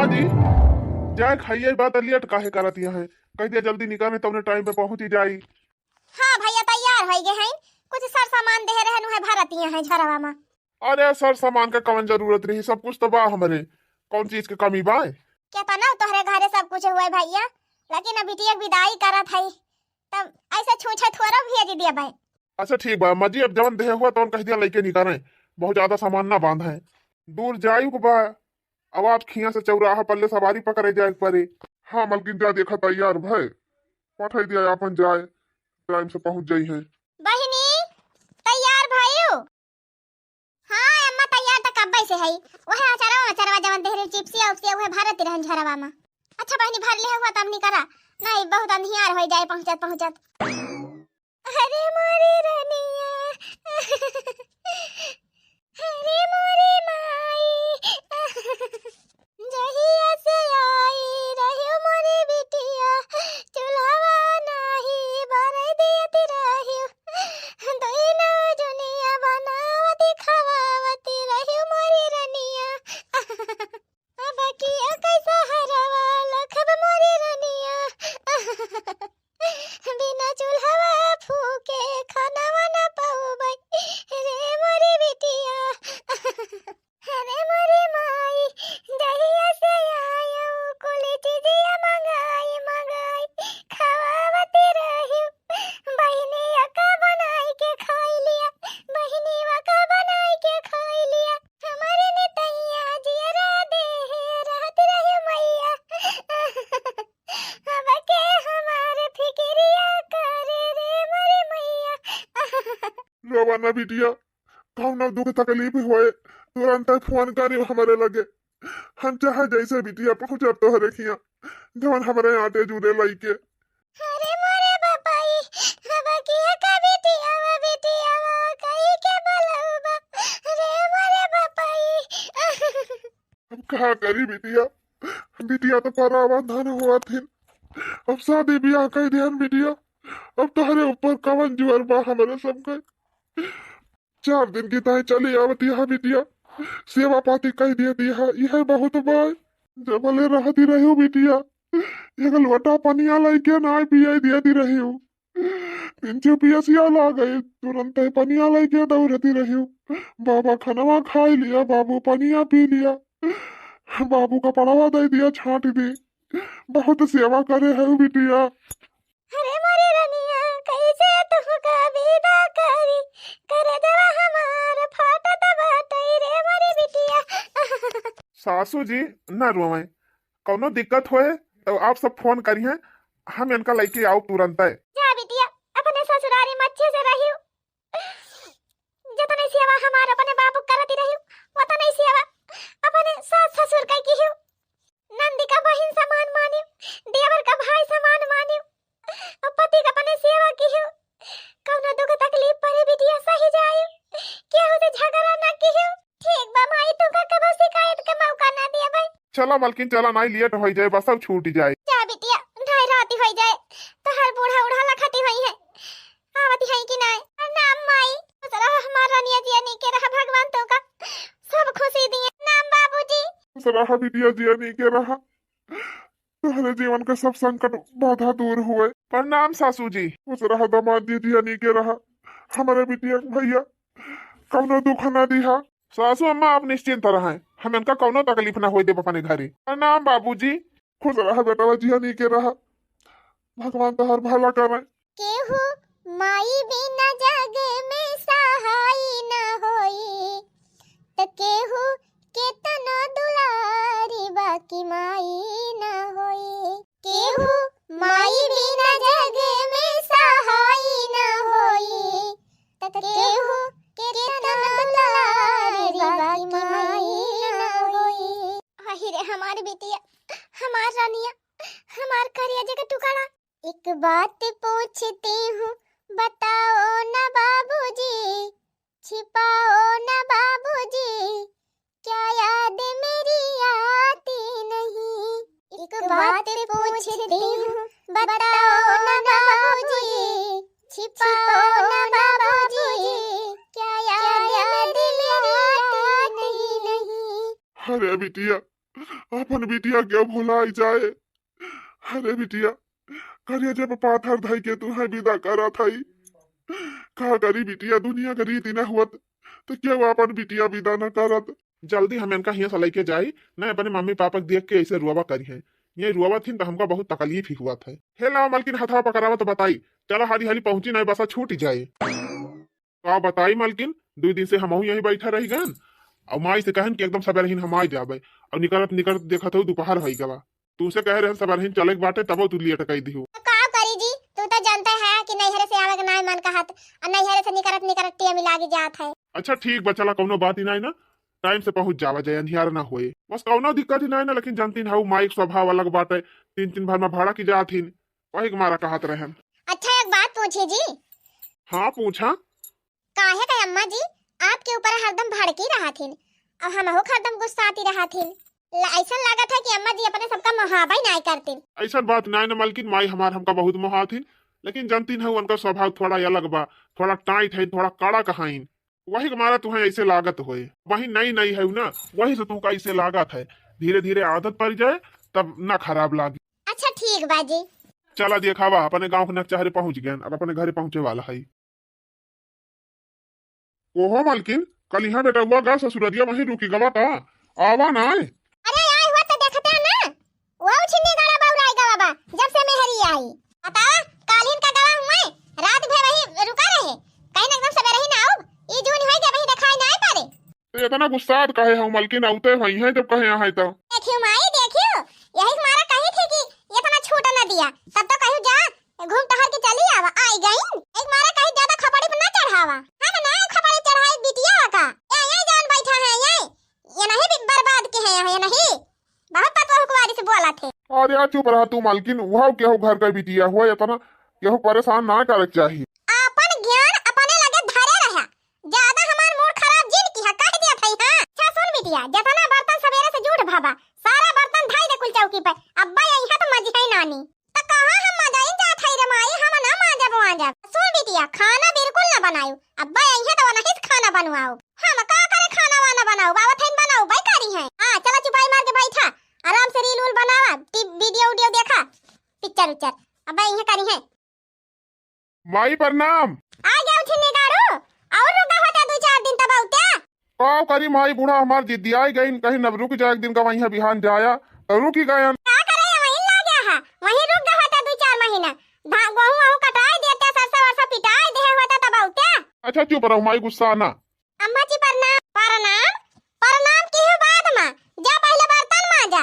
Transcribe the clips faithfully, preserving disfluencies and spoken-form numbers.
जी, जाए खाइए, बात लेट काहे करत यहाँ है? कह दिया जल्दी निकले, तौने टाइम पे पहुँची जाई। हाँ भैया, तैयार होइ गए हैं। कुछ सर सामान देहे रहनु है, भरत यहाँ है झरवा मा। अरे, सर सामान के कवन जरूरत रही, सब कुछ तो बा हमरे। कौन चीज के कमी बा? केतना तोहरे घरे सब कुछ हुए भैया, लेकिन अब बिटिया के विदाई करत है, तब ऐसे छूछे थोड़ा भेज दिया भाई। अच्छा ठीक बा अम्मा जी, अब जवन देहे हुआ तवन कह दिया लइके निकलें, बहुत ज्यादा सामान ना बांधें। दूर जायु के बा, अब आप खिया से चौराहा पल्ले सवारी पकड़े जाए के पड़े। हाँ मलकिन, जा देखा तैयार भय, पठाई दिया आपन जाए, टाइम से पहुँच जाई है। बहिनी, तैयार भयू? हाँ अम्मा, तैयार त कब्बे से हई। वह अचारवा, अचारवा जवन देहरे चिप्सिया उपसिया, वह भरत रहन झरवा मा। अच्छा बहिनी, भर ले हुआ तब निकरा, नहीं बहुत अंधियार होइ जाए पहुँचत पहुँचत। अरे मोरी रनिया, अरे मोरी माई, जहिया से आई रहियो मोरी बिटिया, चूल्हवा नाही बरई दियत रहियो, दुइनो जुनिया बनावती खवावती रहियो मोरी रनिया। अब किया कैसा हरवा लखब मोरी रनिया, बिना चूल्हवा फूके खानावा ना पाउबै रे मोरी बिटिया। अरे मोरी माई, जहिया से आयो कुल चीजिया मंगाई मंगाई खवावती रहियो। बहिनिया का बनाई के खाई लिया, बहिनिया का बनाई के खाई लिया। हमारे नेतैया जियरा देहे रहत रहियो मैया। अब के हमार फिकिरिया करे रे मोरी मैया। रोवा ना बिटिया, कौनो दुख तकलीफ होए, तुरंत फोन करियो हमरे लगे। हम चाहे जैसे बिटिया पहुँचब तोहरे खिया, जवन हमरे आटे जुड़े लइके। अरे मोरे बापाई, अब किया का बिटिया, वो बिटिया, वो कही के बोलौबा, रे मोरे बापाई। अब का करी बिटिया, बिटिया तो परावा धन हुआ थिन। अब शादी ब्याह कह दिहन बिटिया, अब तोहरे ऊपर कवन जुअर बा हमरे सब के। चार दिन की ताई चली आवती है बिटिया, सेवा पाती कह दिया दी है, यह बहुत बाय। जबले रहती रहियो बिटिया, एक लोटा पनिया लइके ना पियाई दिया दी रहियो। पिंचू पियसिया लागे, तुरंत पनिया लइके दौड़ती रहियो। बाबा खनवा खाई लिया, बाबू पनिया पी लिया, बाबू कपड़वा दे दिया छाट दी। बहुत सेवा करे है बिटिया। अरे मोरी रनिया, कैसे तुहका विदा करी, करजवा हमार फाटत बाटे रे मोरी बिटिया। सासू जी, ना रोवें, कौनो दिक्कत होए तो आप सब फोन करिहें, हम इनका लइके आउब तुरंतै। जा बिटिया, अपने ससुरारी में अच्छे से रहियो। जतने सेवा हमार अपने बाबू करती रहियो, वतने सेवा अपने सास ससुर का किहियो। नंदी का बहिन समान मानियो, देवर का भाई समान मानियो, और पति का अपने सेवा किहियो। कौनो दुख तकलीफ परे बिटिया सही जायो, केहू से झगड़ा ना किहियो। ठीक बा माई, तुमका कबो शिकायत के मौका ना दिया भाई। चला मलकिन, चला, नाई लेट होई जाए, बस अब छूट जाए। जा बिटिया, ढाई राती होई जाए, तोहर बूढ़ा उढ़ा लखती होई है, आवती है कि नाई? प्रणाम माई, खुश रहा हमार रनिया जिया, नीके रहा, भगवान तोका सब खुशी दिए। प्रणाम बाबूजी। खुश रहा बिटिया, जिया नीके रहा, तोहरे जीवन के सब संकट बाधा दूर हुए। प्रणाम सासू जी। खुश रहा दामाद जी, जिया नीके रहा, हमारे बिटिया के भैया कौनो दुख ना दिहा। सासू अम्मा, आप निश्चिंत रहें, हम इनका कौनो तकलीफ ना होए देब अपने घरे। प्रणाम बाबूजी। खुश रहा बेटवा, जिया नीके रहा, भगवान तोहर भला करे। केहू माई बिना जग में सहाय न होई, त केहू केतनो दुलारी बाकी माई न होई। केहू माई बिना जग में सहाय न होई, त केहू केतनो दुलारी बाकी माई न होई। हाय रे हमार बिटिया, हमार रानिया, हमार करिया जगह टुकड़ा। एक बात पूछती हूँ, बताओ ना बाबूजी, छिपाओ ना बाबूजी, क्या याद मेरी आती नहीं? एक बात पूछती हूँ, बताओ ना बाबूजी, छिपाओ ना बाबूजी, क्या याद मेरी आती नहीं? अरे बिटिया, अपन बिटिया के भुलाई जाए। अरे बिटिया, करेजे पे पाथर धई के तुहैं विदा करत हई। का करी बिटिया, दुनिया के रीति न हुअत, त केहू अपन बिटिया विदा न करत। जल्दी हम इनका हियाँ से लइके जाई, न अपने मम्मी पापा के देख के ऐसे रुआवा करिहैं। ये रुआवत हिन त हमका बहुत तकलीफ ही हुअत है। हे लाओ मलकिन, हथवा पकड़ावा त बताई, चला हाली हाली पहुँची, नहीं बसा छूट जाए। का बताई मलकिन, दुइ दिन से हमहू यहीं बैठा रहि गएन। अउर माई से कहन कि एकदम सबेरहिन हम आइ जाबे। अउर निकरत निकरत देखत हऊ दुपहर होइ गवा। तूसे कहे रहन सबेरहिन चले के बाटे, तबो तू लेट कइ दिहू। तो का करी जी, तू तो जानते है कि नैहरे से आवे के नाय मन कहत, अउर नैहरे से निकरत निकरत टेम लागी जात है। अच्छा ठीक बा, चला कउनो बात ही नाय ना, टाइम से पहुँच जावा जाए, अंधियार ना होए। बस कउनो दिक्कत ही नाय ना, लेकिन जानतीन हऊ माई के स्वभाव अलग बाटे, तीन तीन भर में भड़कि जात हिन, वही के मारा कहत रहन। अच्छा एक बात पूछी जी? हाँ पूछा। काहे का अम्मा जी आपके ऊपर हरदम भड़की रहत हिन, अउर हमहू के हरदम गुस्साती रहत हिन। ल-, ऐसन लागत है कि अम्मा जी अपने सबका मोहाबा ही नाय करतिन। ऐसन बात नाय न मलकिन, माई हमार हमका बहुत मोहात हिन, लेकिन जानतीन हऊ उनका स्वभाव थोड़ा अलग बा, थोड़ा टाइट है, थोड़ा कड़क हईन, वही के मारा तुहैं ऐसे लागत होए। वही नई नई है ना, वही से तुहका ऐसे लागत है, धीरे धीरे आदत पड़ जाए तब ना खराब लागे। अच्छा ठीक बा जी। चला देखावा अपने गाँव के नकचहरे पहुँच गएन, अब अपने घरे पहुँचे वाला है। ओहो मलकिन, कलिहा बेटउआ गा ससुररिया वहीं रुकि गवा का? आवा नाय। अरे आइ हुआ त देखते ना, वो छिन्नी गाड़ा बउराइ गवा बा, जब से मेहरी आई। बतावा, कालिन का गवा हुए, रात भर वहीं रुका रहे, कहिन एकदम सबेरहिन आउब, ई जून होइ गए वहीं देखाई नाय पड़े। तो इतना गुस्सात काहे हऊ मलकिन, अउते होइहैं जब कहे अहैं तो। देखियो माई, देखियो, यही के मारा कही थी कि इतना छूट न दिया, तब तो कहू जा, घूम टहर के चली आवा, आई गई। एक मारा कहीं ज्यादा खपड़ी पे ना चढ़ावा। हम ना खपड़ी चढ़ाई बिटिया का। ये, ये जान बैठा है, ये, ये नहीं बि-, बर्बाद के है, ये नहीं। बहुत पतोह कुआरी से बोला थे। अरे आ चुप रहा तू मालकिन, वह केहू घर का बिटिया हुआ, इतना केहू परेशान ना करे के चाही। आपन ज्ञान अपने लगे धरे रहा, ज्यादा हमार मूड खराब जिन किहा, कह दिया था, हाँ। अच्छा सुन बिटिया, जितना बर्तन सवेरे से जूठ भाबा, सारा बर्तन धई दे कुल चौकी पे, अब्बा यही है तो मजी है नानी। त कहाँ हम मजाइन जात हई रे माई, हम ना माजब वाजब। सुन बिटिया, खाना बिल्कुल ना बनायु। अब्बा अइहें त वनही से खाना बनवाउब। हम का करे खाना वाना बनाउब, आवत हइन बनाउबे करिहैं। हाँ, चला चुपाई मार के बैठा, आराम से reel उल बनावा, टी-, video उडियो देखा, picture उच्चर। अब्बा अइहें करिहैं। माई प्रणाम। आ गया उठिन निगारू, अउर रुका होता दुइ चार दिन तब अउत्या। का करी माई, बूढ़ा हमार जिद्दियाई गइन, कहिन अब रुक जा एक दिन का, वहीं बिहान जाया, तो रुकि गयन। का करे, वहीं लाग गया है, वहीं रुक गया होता दुइ चार महीना। धा-, गोहूँ वहूँ कटाई देते, सरसों वरसों पिटाई देहे होता तब अउत्या। अच्छा चुप रहो माई, गुस्सा ना। अम्मा जी प्रणाम। प्रणाम? प्रणाम किहू बाद मा, जा पहिले बर्तन माजा।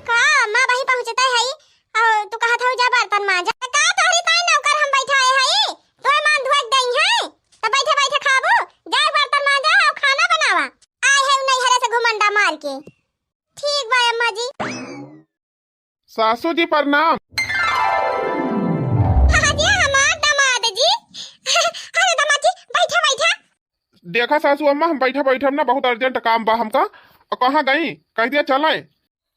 का अम्मा, वहीं पहुँचते हई, अउ तू कहत हऊ जा बर्तन माजा। त का तोहरी ताई नौकर हम बैठाए हई? तोय मान धोए दई है, त बैठे बैठे खाबू। जा बर्तन माजा अउ खाना बनावा। आए है उ नैहरे से घुमंडा मार के। ठीक बा अम्मा जी। सासू जी प्रणाम। हाँ जी, हमार दामाद जी। अरे दामाद जी, बैठा बैठा। देखा सासू अम्मा, हम बैठा बैठा ना, बहुत urgent काम बा हमका। अउ कहाँ गई, कह दिया चलें।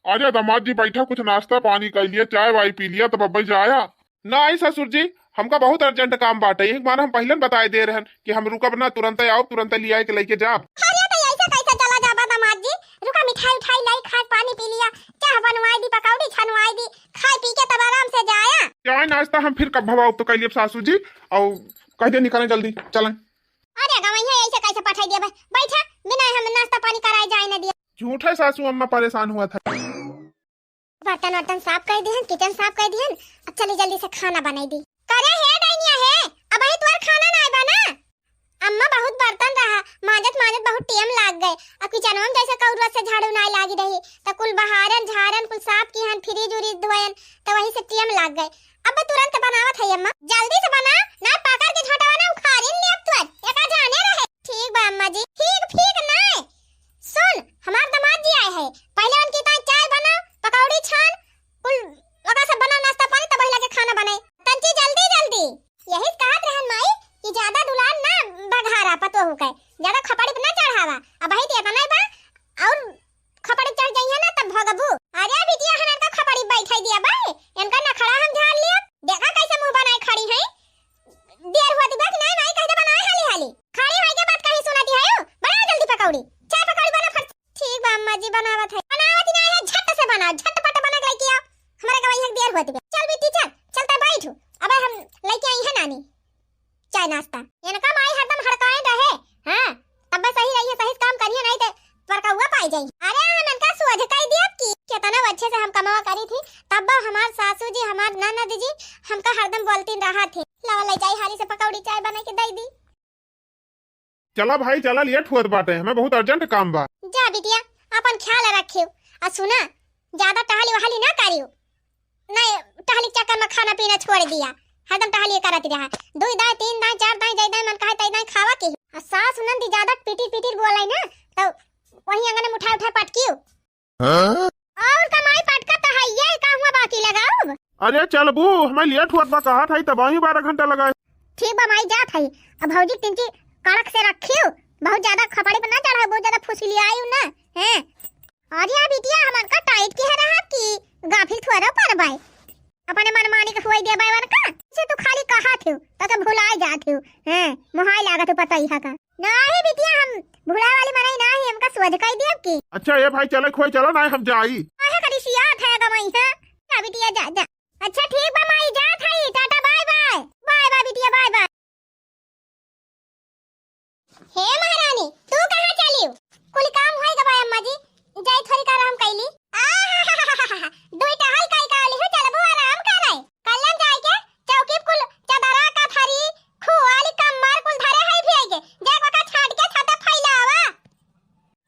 अरे दामाद जी बैठा, कुछ नाश्ता पानी कर लिया, चाय वाय पी लिया, तब अब्बे जाया। नाहीं ससुर जी, हमका बहुत urgent काम बाटे, यही मारे हम पहिले न बताए दे रहन कि हम रुकब ना, तुरंते आउब, तुरंते लियाए के लइके जाब। अरे तो ऐसे कैसे चला जाबा दामाद जी? रुका, मिठाई उठाई लाई, खाए पानी पी लिया, चाह बनवाई दी, पकौड़ी छनवाई दी, खाए पी के तब आराम से जाया। चाय नाश्ता हम फिर कब भवाउब तो कह लियब सासू जी, अउ कह दे निकलें जल्दी, चलें। अरे गवैया ऐसे कैसे पठाई दिया भाई? बैठा, बिना हम नाश्ता पानी कराए जाए न दिया। झूठे सासू अम्मा परेशान हुआ था। बर्तन वर्तन साफ कर दिहन, kitchen साफ कर दिहन, अब चली जल्दी से खाना बनाई दी। करे हे डैनिया हे, अबही तोर खाना ना आइबा ना? अम्मा बहुत बर्तन रहा, माजत माजत बहुत टेम लाग गए। अब kitchenवा में जैसे कौरुआ से झाड़ू ना लागी रही, त कुल बहारन झारन कुल साफ किहन, fridge उरिज धोयन, त वही से टेम लाग गए। अब तुरंत बनावत है अम्मा, जल्दी से बना, ना पकड़ के झटवा ना उखाड़िन ले अब तोर, एका जाने रहे। ठीक बा अम्मा जी। ठीक, ठीक ना, सुन, हमार दामाद जी आए हैं, पहले उनकी ताई चाय बना, पकौड़ी छान, कुल ओका सब बना नाश्ता पानी, तब लगे खाना बनाए। तंची जल्दी जल्दी। यही कहत रहन माई कि ज्यादा दुलार ना बघारा पतोहू के, ज्यादा खपड़ी पे ना चढ़ावा। अबही ते बनाए बा, अउर खपड़ी चढ़ जाइए ना तब भगबू। अरे बिटिया हनन का खपड़ी बैठाई दिया बा, इनका नखड़ा हम झाड़ लिया। देखा कैसे मुंह बनाए खड़ी है। देर होती बा कि नाहीं माई, कह दे बनाए हाली हाली। खड़ी होई के बात कहीं सुनाती है, बनाओ जल्दी पकौड़ी। चाय पकौड़ी बना फट। ठीक बा अम्मा जी, बनावत है। बनावत ही ना अरे, हम इनका सोझ कह दिया कि कितना अच्छे से हम कमावा करी थी, तब हमार सासू जी, हमार ननद जी हमका हरदम बोलती रहा थी, "लावा ले जाई, हाली से पकौड़ी चाय बना के दे दी।" चला भाई, चला, लेट हुअत बाटे, हमें बहुत अर्जेंट काम बा। जा बिटिया, अपन ख्याल रखियो। आ सुना, ज्यादा टहली वहली ना करियो। नहीं, टहली के चक्कर में खाना पीना छोड़ दिया, हरदम टहली करत रहा। दुई दाई, तीन दाई, चार दाई, जय दाई मन कहे तय दाई खावा के। आ सास ननद ज्यादा पिटिर पिटिर बोलाई ना, तो वही अंगन में उठा उठा पटकियो। हाँ? और कमाई पटका तो है, ये का हुआ बाकी लगाओ? अरे चलबू, हमें लेट हुआ बा, कहा था तब ही बारह घंटा लगाए। ठीक बा माई, जात है। अब भौजी तिनकी कड़क से रखियो, बहुत ज्यादा खपड़ी पर ना चढ़ाओ, बहुत ज्यादा फुसिलियाई ना। हैं? अरे बिटिया, हमार का टाइट की है रहा कि गाफिल थोड़ा पर बाय। अपने मनमानी के हुआई देबे वन का? से तू खाली कहा थियो, तो के भुलाए जा थियो। हैं, मोहाई लागत हो पता ही है का? नाही बिटिया, हम भुलाए वाली मनई नाही, हमका सोझ कह दिया कि। अच्छा, ए भाई, चले खोए चलो ना, हम जाई। काहे करी सियात है गमई है? जा बिटिया, जा, जा। अच्छा, ठीक बा माई, जात है, tata, bye bye. Bye bye बिटिया, बाय बाय। हे महारानी, तू कहाँ चलियो? कुल काम होई गवा अम्मा जी, जाई थोड़ी का आराम कैली। आहाहाहा, दुई टहल काई काली हो, चलबू आराम करे। कल्लन जाई के चौकी कुल चदरा का थरी, खुआली कम्मर कुल धरे है भी आइगे। जा बका छाट के छाता फैलावा।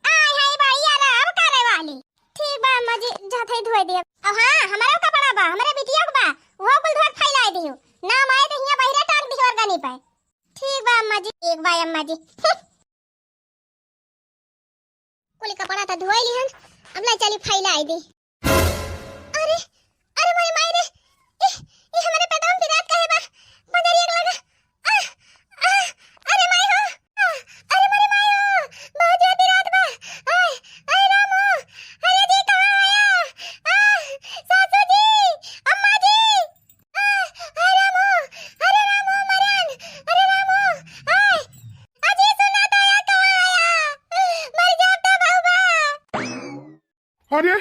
आय है बड़ी आराम करे वाली। ठीक बा अम्मा जी, जात है धोए दियो। अब हाँ, हमारो कपड़ा बा, हमरे बिटिया के बा, वो कुल धोए फैलाए दियो। ना माए तो हियाँ बहिरे टांग दियो और गनी पे। ठीक बा अम्मा जी, ठीक बा अम्मा जी। कुल कपड़ा त धोए लिहन, अब ले चली फैलाई दी। अरे, अरे माई, माई रे, ए, ए हमरे पेटवा में पिरात काहे बा? बजरिया के लगा। आ, आ, अरे माई हो, आ, अरे मारे माई हो, बहुत जोर पिरात बा। आय, अरे रामो, अरे जी कहाँ आया? आ, सासू जी, अम्मा जी। आ, अरे रामो, अरे रामो, मरन, अरे रामो, आय, अजी सुना दया कहाँ आया? मर जाब तो बहुबा। अरे,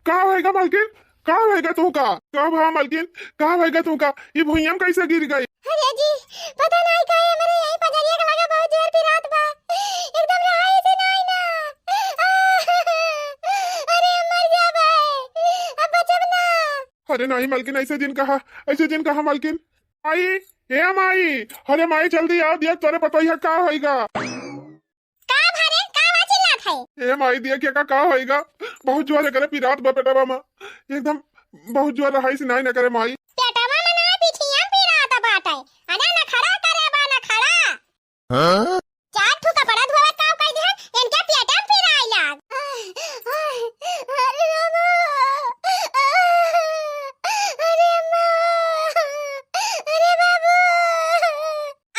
का होएगा मलकिन? का होएगा तू का? का भा मलकिन? का होएगा तू का? ये भुइयां में कैसे गिर गई? अरे जी, पता नहीं का है, मेरे यही पजरिया के लगा बहुत जोर पिरात बा। एकदम रहाई से नहीं ना। अरे, हम मर जाबे। अब बचब ना। अरे नहीं मलकिन, ऐसे जिन कहा, ऐसे जिन कहा मलकिन। माई, ए माई, अरे माई जल्दी आओ, देख तोरे पतोहिया का होइगा। का भरे, का बा चिल्लात है? ए माई, देख का, का होइगा, बहुत जोर करे पिरात बा पेटवा मा, एकदम बहुत जोर रहाई से नहीं न करे माई। पेटवा मा ना, पिठिया पिरात बाटे। अरे नखड़ा करे बा, नखड़ा। हाँ? चार ठो कपड़ा धोवे काम कर दिहन, इनके पेट में पिराई लाग। अरे रामा, अरे अम्मा, अरे बाबू,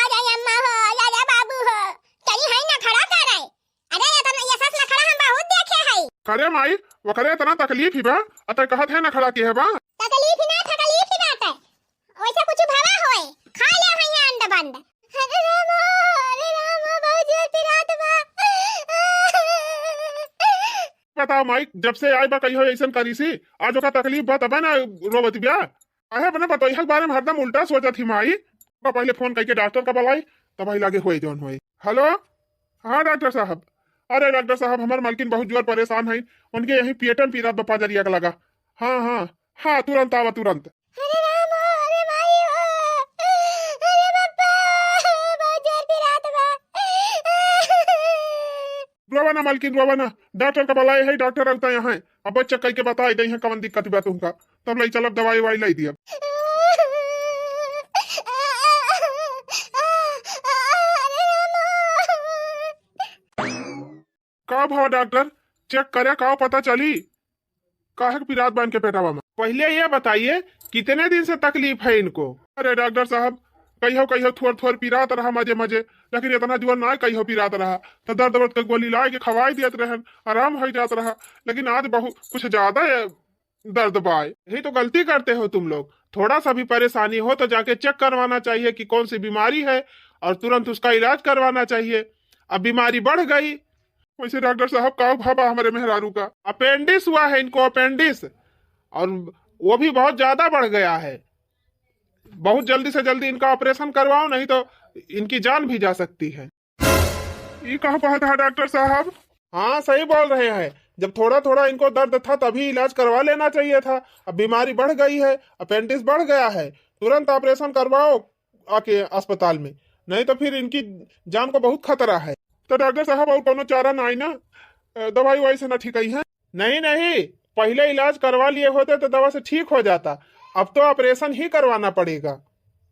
अरे अम्मा हो, अरे बाबू हो, तनी हई नखड़ा करे। अरे इतना ये सस नखड़ा हम बहुत देखे हई। करे माई, ओकरे इतना तकलीफ ही बा, अतः कहत है नखड़ा की है बा। तकलीफ ही ना, तकलीफ ही बात है। वैसे कुछ भवा होए, खा ले भैया अंड बंड। अरे राम, अरे राम, बहुत जोर पिरात बा। बताओ माई, जब से आए बा कहियो ऐसन करी सी, आज ओका तकलीफ बा तबे ना रोवत बिया। काहे अपने पतोहिया के बारे में हरदम उल्टा सोचत ही माई। बा पहले फोन करके डॉक्टर का बुलाई, तब ही लागे होए जौन होए। हेलो, हाँ डॉक्टर साहब। अरे डॉक्टर साहब, हमार मालकिन बहुत जोर परेशान है, उनके यही पेटन पीरा बा पजरिया के लगा। हाँ, हाँ, हाँ, तुरंत आवा, तुरंत। अरे राम, अरे माई हो, अरे बापा, बहुत जोर पिरात बा। रोवा ना मालकिन, रोवा ना, डॉक्टर का बुलाए है, डॉक्टर रहता यहाँ, अब चेक करके बताए दे हैं कवन दिक्कत बा तुमका, तब ले चलब दवाई ववाई ले दिया। का भवा डॉक्टर, चेक करे का पता चली? काहे के पिरात बा इनके पेटवा में? पहले ये बताइए, कितने दिन से तकलीफ है इनको? अरे डॉक्टर साहब, कहियो कहियो थोड़ थोड़ पिरात रहा मजे मजे, लेकिन इतना जोर ना कहियो पिरात रहा। तो दर्द वर्द के गोली ला के खवाई देत रहन, आराम हो जात रहा, लेकिन आज बहुत कुछ ज्यादा है दर्द बा। यही तो गलती करते हो तुम लोग। थोड़ा सा भी परेशानी हो तो जाके चेक करवाना चाहिए कि कौन सी बीमारी है और तुरंत उसका इलाज करवाना चाहिए। अब बीमारी बढ़ गई। वैसे डॉक्टर साहब, का भवा हमारे मेहरारू का? अपेंडिक्स हुआ है इनको, अपेंडिक्स, और वो भी बहुत ज्यादा बढ़ गया है। बहुत जल्दी से जल्दी इनका ऑपरेशन करवाओ, नहीं तो इनकी जान भी जा सकती है। ये का कहत है डॉक्टर साहब? हाँ, सही बोल रहे हैं। जब थोड़ा थोड़ा इनको दर्द था तभी इलाज करवा लेना चाहिए था। अब बीमारी बढ़ गई है, अपेंडिक्स बढ़ गया है, तुरंत ऑपरेशन करवाओ आके अस्पताल में, नहीं तो फिर इनकी जान को बहुत खतरा है। तो डॉक्टर साहब, और कोनो चारा ना आई ना? अ, दवाई ववाई से ना ठीक आई है? नहीं, नहीं, पहले इलाज करवा लिए होते तो दवा से ठीक हो जाता। अब तो ऑपरेशन ही करवाना पड़ेगा।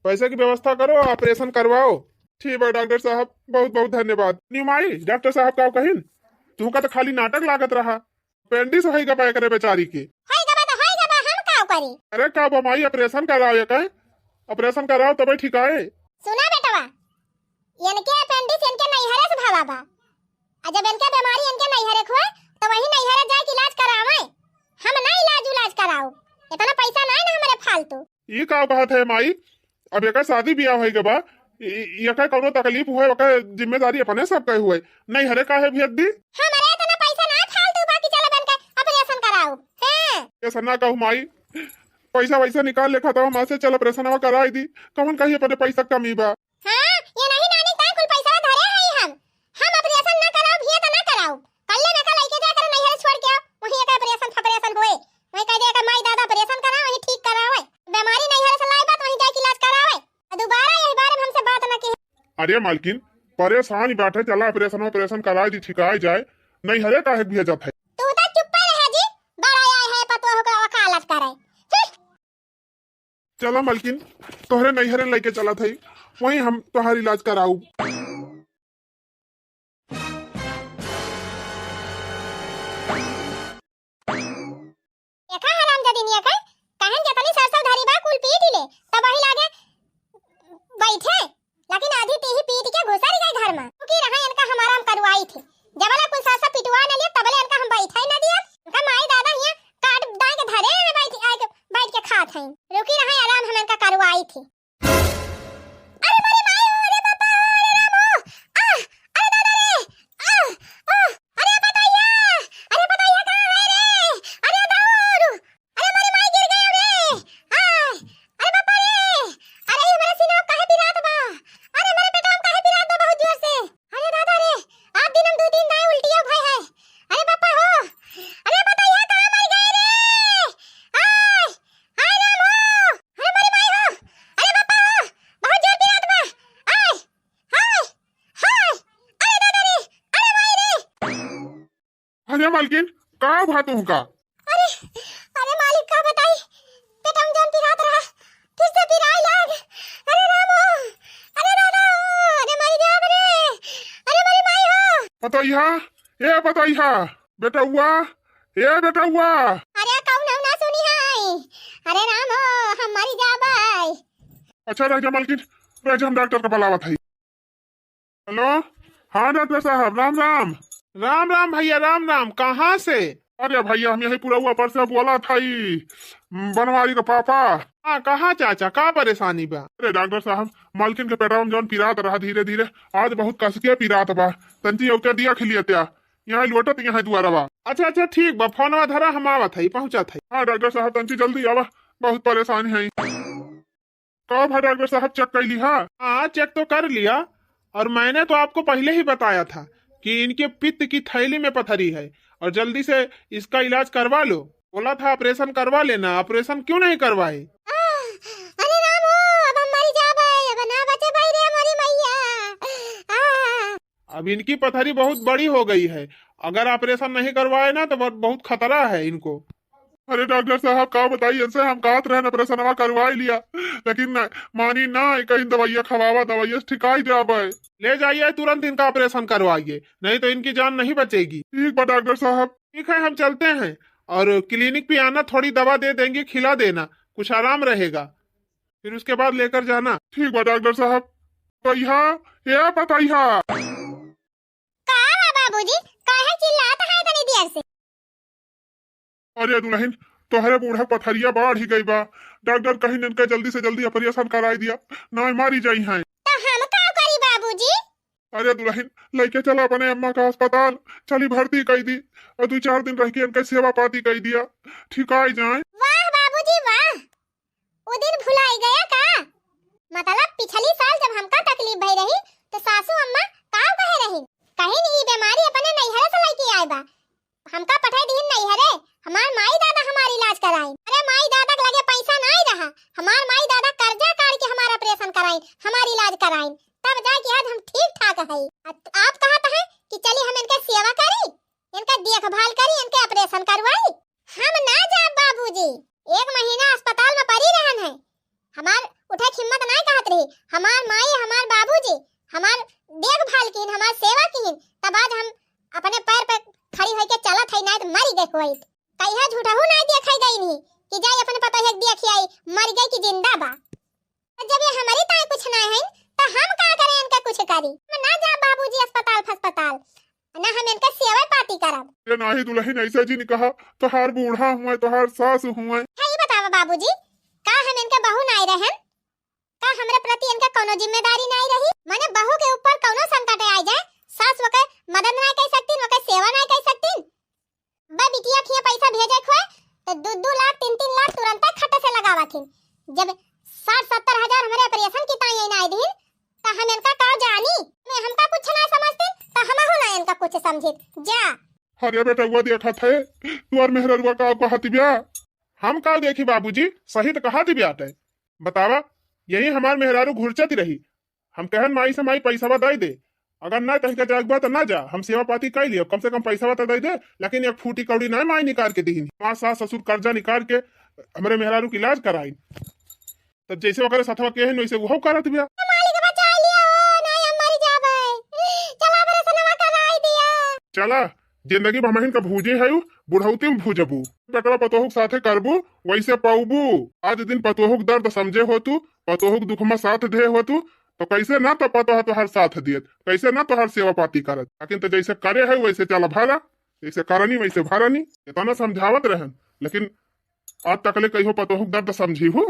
पैसे की व्यवस्था करो, ऑपरेशन करवाओ। ठीक बा डॉक्टर साहब, बहुत बहुत धन्यवाद। निमाई, डॉक्टर साहब का कहिन, तुमका तो खाली नाटक लागत रहा। अपेंडिक्स होई गबा एकरे बेचारी के। होई गबा तो होई गबा, हम का करी? अरे का बा माई, ऑपरेशन कराओ ये कहे, ऑपरेशन कराओ तबे ठीक आए। सुना बेटवा, इनके अपेंडिक्स इनके नैहरे से भवा बा। आ जब इनके बीमारी इनके नैहरे हुए तो वही नैहरे जाए के इलाज करावे। हम ना इलाज उलाज कराओ, इतना पैसा ना है ना हमारे फालतू। ई का बात है माई? अब एकर शादी बियाह होई गबा, इ-, इ-, एकर कौनो तकलीफ हुए, ओकर जिम्मेदारी अपने सब के हुए। नैहरे काहे भेज दी? हमरे इतना पैसा ना फालतू बा कि चलो बन के ऑपरेशन कराओ। हैं? ऐसा ना कहू माई, पैसा वैसा निकाल ले खाता हमारे से, चल ऑपरेशनवा कराई दी। कौन कही अपने पैसा कमी बा? हाँ, ये नहीं नानी, ताई कुल पैसा धरे हई हम। हम ऑपरेशन ना कराओ, भैया तो ना कराओ। कल्ले में का लइके जा कर नैहरे छोड़ के आओ, वहीं एक ऑपरेशन फॉपरेशन होए। वहीं कह दे का माई दादा ऑपरेशन करा, वहीं ठीक करावे। बीमारी नैहरे से लाए बात वहीं जाके इलाज करावे। और दोबारा यही बारे में हमसे बात ना की। अरे मालकिन, परेशान ही बैठे, चला ऑपरेशन ऑपरेशन कराई दी, ठिकाई जाए। नैहरे काहे भेजत है? तू तो चुप्पे रहे जी, बड़ा आए है पतोह का वकालत करे। हम्म। चला मलकिन, तोहरे नैहरे लइके चलत हई, वहीं हम तोहार इलाज कराऊ। देखा हरामजादिनिया का, कहन जतनी सरसों धरी बा, कुल पीट ले, तब वही लागे बैठे। लेकिन आधी तीही पीट के घुसर गए घर में। क्योंकि रहा इनका हमारा हम करवाई थी। जबले कुल सासा पिटवा न लिया, तबले इनका हम बैठे न दिया। इनका माई दादा हिया काट दाई के धरे में बैठ, आए के, बैठ के खात हैं। रुकी रहा आराम, हम इनका करवाई थी। अरे मोरे माई हो, अरे बापा हो, अरे राम हो। आ, अरे दादा रे। आ, आ, अरे पतैया, अरे पतैया कहाँ है रे? अरे दौड़। अरे मोरी माई गिर गयो रे। आय, अरे बापा रे। अरे ये हमारा सीना काहे पिरात बा? अरे हमारे पेटवा में काहे पिरात बा बहुत जोर से? अरे दादा रे, आज दिन हम दो दिन दाएं उल्टिया भय है। अरे बापा हो। अरे बापा यहाँ कहाँ मर गए रे? आय, आय राम हो। अरे मोरी माई हो। अरे बापा हो। बहुत जोर पिरात बा। आय, आय, आय। अरे दादा रे। अरे माई रे। अरे मालकिन, का भा तुमका? अरे, अरे मालिक, का बताई, पेटवा में जौन पिरात रहा, फिर से पिराए लाग। अरे राम हो, अरे दादा हो, अरे मर गया रे, अरे मरी माई हो। पतैया, ए पतैया, बेटौआ, ए बेटौआ। अरे कौन हो ना सुनी है, अरे राम हो, हम मरी जाबै। अच्छा रह जा मालकिन, रह जा, हम डॉक्टर का बुलावत है। हेलो, हाँ डॉक्टर साहब, राम राम। राम राम भैया, राम राम। कहाँ से? अरे भैया, हम यही पुरौआ पर से बोला था, ई बनवारी का पापा। हाँ, कहाँ चाचा, का परेशानी बा? अरे डॉक्टर साहब, मालकिन के पेटवा में जौन पिरात रहा धीरे धीरे, आज बहुत कसके पिरात बा। तंची ओके दिया खिलिया त्या, यहाँ लोटत यहाँ दुआरा बा। अच्छा अच्छा, ठीक बा, फोनवा धरा, हम आवत है, पहुँचत है। हाँ डॉक्टर साहब, तंची जल्दी आवा, बहुत परेशान है। का भा डॉक्टर साहब, चेक कर लिहा? हाँ, चेक तो कर लिया, और मैंने तो आपको पहले ही बताया था कि इनके पित्त की थैली में पथरी है और जल्दी से इसका इलाज करवा लो। बोला था ऑपरेशन करवा लेना, ऑपरेशन क्यों नहीं करवाए? आह, अरे राम हो, अब हम मर जाबै, अब ना बचे भाई रे हमारी मैया। आह। अब इनकी पथरी बहुत बड़ी हो गई है, अगर ऑपरेशन नहीं करवाए ना तो बहुत, बहुत खतरा है इनको। अरे डॉक्टर साहब, का बताई इनसे, हम कहत रहन ऑपरेशनवा करवाई लिया, लेकिन न, मानी ना, कहीं दवाइया खवावा, दवाइया से ठिकाई जाबे। ले जाइए, तुरंत इनका ऑपरेशन करवाइए, नहीं तो इनकी जान नहीं बचेगी। ठीक बा डॉक्टर साहब। ठीक है, हम चलते हैं और क्लिनिक पे आना, थोड़ी दवा दे देंगे, खिला देना, कुछ आराम रहेगा, फिर उसके बाद लेकर जाना। ठीक बा डॉक्टर साहब। पतैया, ए पतैया। का बा बाबूजी, काहे चिल्लात है इतनी देर से? अरे दुल्हन, तोहरे बूढ़ा पथरिया बढ़ ही गई बा। डॉक्टर कहिन इनका जल्दी से जल्दी ऑपरेशन कराई दिया, ना मारी जाई हैं। तो हम का करी बाबूजी? अरे दुल्हन, लेके चला अपने अम्मा का अस्पताल, चली भर्ती कई दी और दो चार दिन रह के इनका सेवा पाती कई दिया, ठिकाई जाए। वाह बाबूजी वाह, उ दिन भुलाई गया का? मतलब पिछली साल जब हमका तकलीफ भई रही तो सासू अम्मा का कहे रही, कहिन ई बीमारी अपने नैहरे से लेके आए बा। हमका पठाई दीहिन नैहरे, हमार माई दादा हमार इलाज कराइन। अरे माई दादा के लगे पैसा नाई रहा, हमार माई दादा कर्जा काढ़ के हमार ऑपरेशन कराइन, हमार इलाज कराइन, तब जाके आज हम ठीक ठाक हई। आ आप कहत हैं कि चली हम इनके सेवा करी, इनका देखभाल करी, इनके ऑपरेशन करवाई। हम ना जाब बाबूजी, एक महीना अस्पताल में पड़ी रहन है, हमार उठे के हिम्मत नाई कहत रही। हमार माई, हमार बाबूजी हमार देखभाल कीन, हमार सेवा कीन, तब आज हम अपने पैर पे खड़ी होइके चलत हई, नाई तो मरी गए होइत। कहिया झूठहू नाई देखे गई नहीं कि जाई अपने पतोहिया के देखी आई, मर गई कि जिंदा बा। तो जब ये हमारी ताई कुछ नाई है, तो हम का करें इनका कुछ करी? हम ना जाब बाबूजी अस्पताल फस्पताल, ना हम इनका सेवा पाती करब। अरे नाही दुलहिन, ऐसे जिन कहा, तोहार बूढ़ा हुए, तोहार सास हुए। अच्छा, ये बतावा बाबूजी, का हम इनका बहू नाई रहन? का हमरे प्रति इनका कौनो जिम्मेदारी नाई रही? मने बहू के ऊपर कौनो संकट आ जाए, सास ओके मदद नाई कर सकतीन, ओके सेवा नाई कर सकतीन? बा बिटिया खिया पैसा भेजे खोए, तो दू दू लाख, तीन तीन लाख तुरंते खट से लगावा थीन। जब साठ सत्तर हजार हमरे ऑपरेशन की ताई नाई दीन, तो हम इनका का जानी? मैं हमका कुछ ना समझतीन, तो हमहू ना इनका कुछ समझित। जा। अरे बेटउआ, देखत है, तुहार मेहररुआ का कहत बिया। हम का देखी बाबूजी, सही तो कहत बिया ते। बतावा, यही हमार मेहरारू घुरचत रही। हम कहन माई से, "माई, पैसावा दे दे, अगर ना तहिका जाए बा तो ना जा, हम सेवा पाती कर लियो, कम से कम पैसावा तो दे दे, लेकिन एक फूटी कौड़ी ना माई निकाल के दीन।" हमार सास ससुर कर्जा निकाल के हमरे मेहरारू के इलाज कराइन। तब जैसे ओकरे सथवा के है, वैसे उहो करत बिया। मालिक बचा लिया हो, नहीं हम मर जाबे। चला ऑपरेशनवा कराई दिया। चला, जिंदगी भर हमहिन का भूजे है, बुढ़ौती में भूजबू। बेटवा पतोहू के साथे करबू, वैसे पाउबू। आज दिन पतोहू के दर्द समझे हो तू, पतोहू के दुख में साथ दे हो तू, तो कैसे ना तो पतोह तोहर साथ दियत, कैसे ना तोहर सेवा पाती करत। लेकिन तो जैसे करे है, वैसे चला भला, जैसे करनी, वैसे भरनी। इतना समझावत रहन, लेकिन आज तकले कहियो पतोहू के दर्द समझी हो?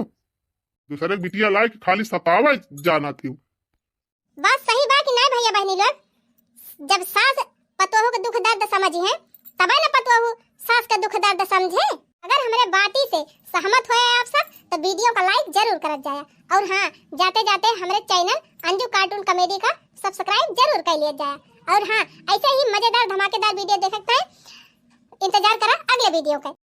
दूसरे के बिटिया लाए के खाली सतावे जाना थी। बात सही बा कि नहीं भैया बहनी लोग? जब सास पतोहू के दुख दर्द समझी है, तबे न पतोहू सास के दुख दर्द समझे। अगर हमरे बाती से सहमत होए आप सब, तो वीडियो का लाइक जरूर करत जाए। और हाँ, जाते जाते हमरे चैनल अंजू कार्टून कॉमेडी का सब्सक्राइब जरूर कर लिया जाए। और हाँ, ऐसे ही मजेदार धमाकेदार वीडियो देखते हैं, इंतजार करा अगले वीडियो का।